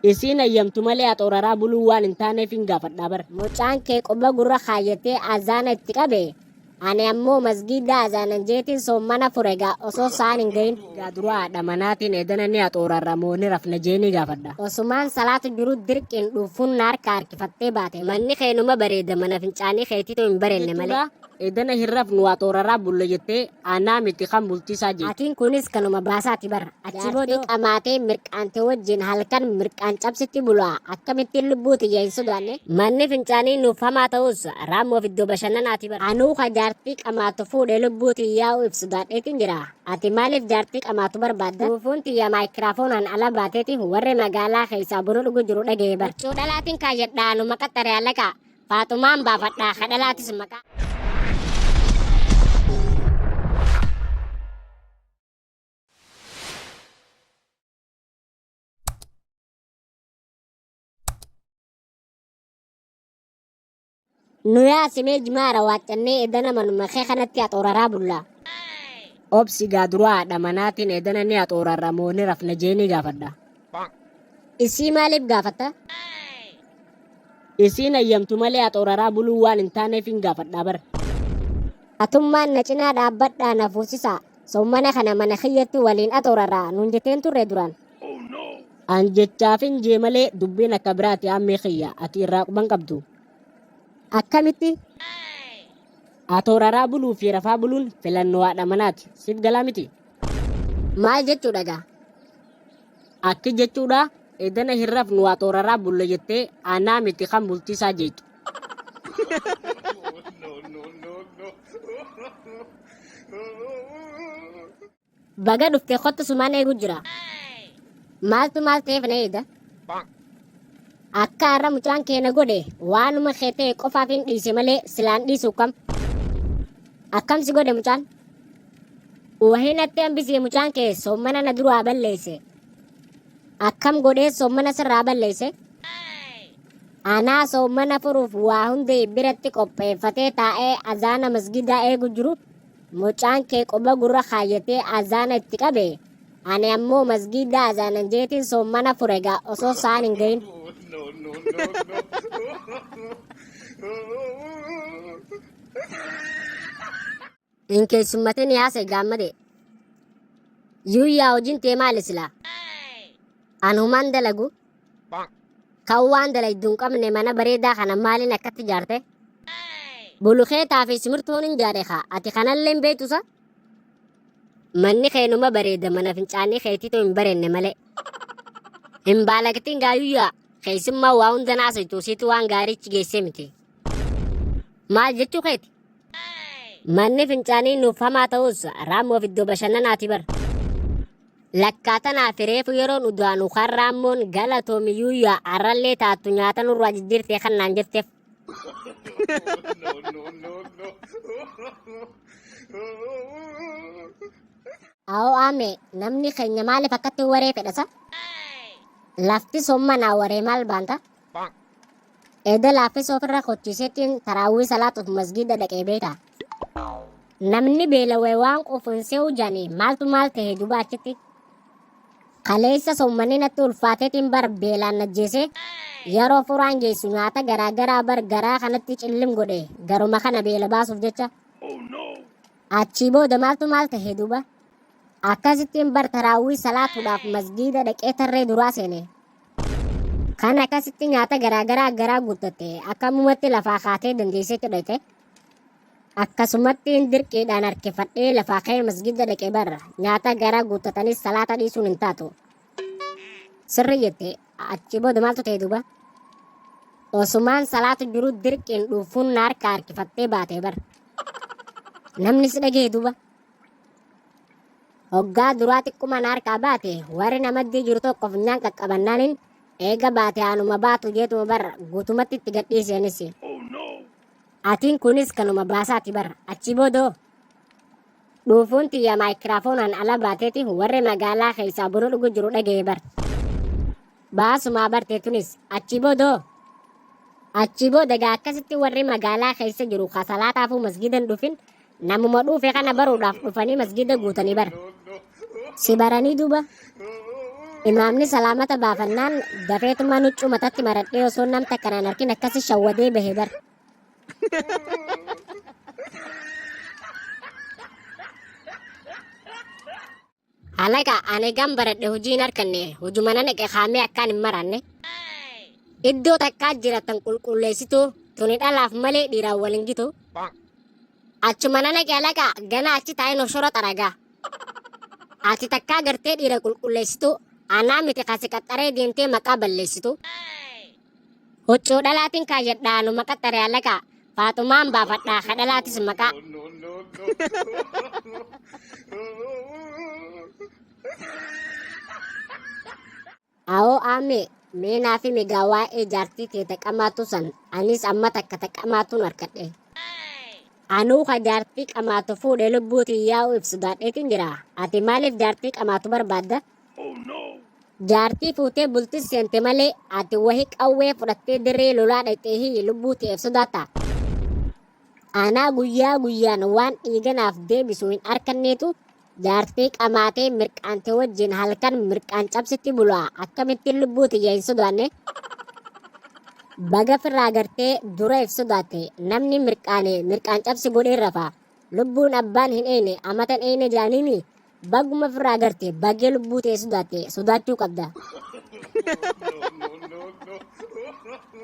Isiin hayyamtu malee axooraraa buluu waan hin taaneefin gaafadhaa bar. Mucaan kee quba gurra kaayyatee azaana itti qabe, ani ammoo masgiida azaanan jeetiin soommana fure gaa osoo sa'aan hin gahin. Gaa dura haadha manaatiin eedana ni axoorarra moo ni rafna jeenii gaafadha. Osumaan salaatu jiru dirqiin dhuufuun na harka harkifattee baate. Manni kee numa bareeda mana fincaanii keetiitu hin bareenne malee. Jechuudha eedana hin rafnu axooraraa bulla jettee anaa miti kan bultii isaa jeeqxe. Atiin kunis kanuma baasaati bar. Achi Jaartii booda qamaatee mirqaante wajjin halkan mirqaan cabsitti bulaa akkamittiin lubbuu tiyya hin sodaanne. Manni fincaanii nuuf hamaa ta'us raammoof iddoo bashannanaati bar. Anuu ka jaartii qamaatu fuudhe lubbuu tiyyaa'u if sodaadheetiin jira. Ati maaliif jaartii qamaatu barbaadda? Dhuufuun tiyya maayikiraafoonaan ala baateeti warri magaalaa keessaa buna dhugu jiru dhagaye bar. Huccuu dhalaatiin kaayyadhaa anuma qaxxare alaqaa. Faaxumaan baafadhaa ka dhalaatis maqaa. Nu yaasimee jimaara waaccannee edana manuma kee kanatti axooraraa bulla. Obsi gaa dura haadha manaatiin edana ni axoorarra moo ni rafna jeenii gaafadha. Isii maaliif gaafatta? Isiin hayyamtu malee axooraraa buluu waan hin taaneefin gaafadhaa bar. Atummaan na cinaa dhaabbadhaa na fuusisaa. Soommana kana mana kiyyatti waliin axoorarraa nuun jetteen turre duraan. An jechaafin jee malee dubbiin akka biraati ammee kiyya ati irraa quban qabdu. Akkamitti? Axooraraa buluu fi rafaa buluun filannoo haadha manaati. Siif galaa miti? Maal jechuudha gaa? Akki jechuudha edana hin rafnu axooraraa bulla jettee anaa miti kan bultii isaa jeeqxu. Baga dhufte kottu sumaan eegu jira. Maaltu maal ta'eef na eega? Akka har'a mucaan kee na godhe waanuma kee ta'e qofaaf hin dhiise malee silaan dhiisu kam? Akkam si godhe mucaan? Wahii natti hambisee mucaan kee soommana na duraa balleesse. Akkam godhee soommana sirraa balleesse? Anaa soommana furuuf waa hunda biratti qopheeffatee taa'ee azaana masgidaa eegu jiru mucaan kee quba gurra kaayyatee azaana itti qabe ani ammoo masgiida azaanan jeetiin soommana fure gaa osoo sa'aan hin gahin. Hin keessummatin yaase gaammade. Yuuyyaa hojiin tee maali silaa? An humaan dalagu. Kan waan dalaydu hin qabne mana bareedaa kana maaliin akkatti ijaarte? Bulukeetaa fi simirtoon hin jaare kaa ati kanallee hin beektu sa? Manni kee numa bareeda mana fincaanii keetiitu hin bareenne malee. Hin baalagtiin gaa yuuyyaa keessummaa waa hunda naasaytu siitu waan gaariichi geessee miti. Maal jechuu keeti? Manni fincaanii nuuf hamaa ta'us raammoof iddoo bashannanaati bar. Lakkaa tanaaf reefu yeroon udaanu kan raammoon galatoomi yuuyyaa arrallee taattu nyaata nurraa jijjiirtee kan naan jetteef. Awoo aame namni keenya maaliif akkatti waree fedhasa? Lafti sommanaa waree maal baanta? Eda laaffisoo ofirra kochiiseetiin taraawwii salaatuuf masgiida dhaqee beektaa? Namni beelawee waan quufu hin se'u jedhanii maaltu maal ta'e duba achitti? Kaleessa soommanni natti ulfaateetiin bar beelaan najjeesee yeroo furaan geessu nyaata garaa garaa bar garaa kanatti cillim godhe garuma kana beela baasuuf jecha. Achii booda maaltu maal ta'e duuba? Akkasittiin bar taraawwii salaatuudhaaf masgiida dhaqee tarree duraa seene. Kan akkasitti nyaata garaa garaa garaa guuttatte akkamumatti lafaa kaatee dandeesseetti dhaqxe. Akkasumattiin dirqiidhaan harkifadhee lafaa ka'ee masgiida dhaqee bar nyaata garaa guuttatanis salaata dhiisuun hin taatu. Sirri jette achi booda maaltu ta'e duuba? Osumaan salaatu jiru dirqiin dhuufuun na harka harkifattee baate bar. Namni si dhagahe duuba. Hoggaa duraa xiqquma na harkaa baate warri na maddii jiru tokko funyaan qaqqabannaanin eega baate anuma baatu jeetuma bar guutumatti itti gadhiise anis. Atiin kunis kanuma baasaati bar achi boodoo. Dhuufuun tiyya maayikiraafoonaan ala baateeti warri magaalaa keessaa buna dhugu jiru dhagaye bar. Baasumaa barte tunis achi boodoo. Achi booda gaa akkasitti warri magaalaa keessa jiru ka salaataafuu masgiida hin dhufin namuma dhuufe kana baruudhaaf dhufanii masgiida guutanii bara. Si baranii duuba. Imaamni salaamata baafannaan dafeetumaan huccuu matatti maradhee osoo nam takka naan arkin akkasi shawwadee bahe bar. Halaqa ani gan baradhe hojii hin arkanne hojuma nan dhaqe kaamee akkaan hin maraanne. Iddoo takkaa jira tan qulqulleessitu tuni dhalaaf malee dhiiraan wal hin gitu. Achuma nan dhaqe halaqa gana achi taa'een oshora xaragaa. Ati takkaa gartee dhiira qulqulleessitu anaa miti kasi qaxxaree deemtee maqaa balleessitu. Huccuu dhalaatiin kaayyadhaa numa qaxxare halaqa Faaxumaan baafadhaa ka dhalaatis maqaa. Awoo aamee mee naaf himi gaa waa'ee jaartii tee ta qamaatu san anis amma takka ta qamaatuun arkadhe. Anuu ka jaartii qamaatu fuudhe lubbuu tiyyaa'u if sodaadheetiin jira. Ati maaliif jaartii qamaatu barbaadda? Jaartii fuutee bulti seente malee ati wahi qawwee fudhattee dirree lolaa dhaqxeehii lubbuu teef sodaatta. Anaa guyyaa guyyaan waan dhiiga naaf deebisu hin arkanneetu jaartii qamaatee mirqaante wajjin halkan mirqaan cabsitti bulaa akkamittiin lubbuu tiyya hin sodaanne? Baga firraa gartee dura if sodaatte namni mirqaane mirqaan cabsi godhee rafa. Lubbuun abbaan hin eeyne amatan eeyne jaaniimi baguma firraa garte bagee lubbuu tee sodaatte sodaachuu qabda. No, no, no.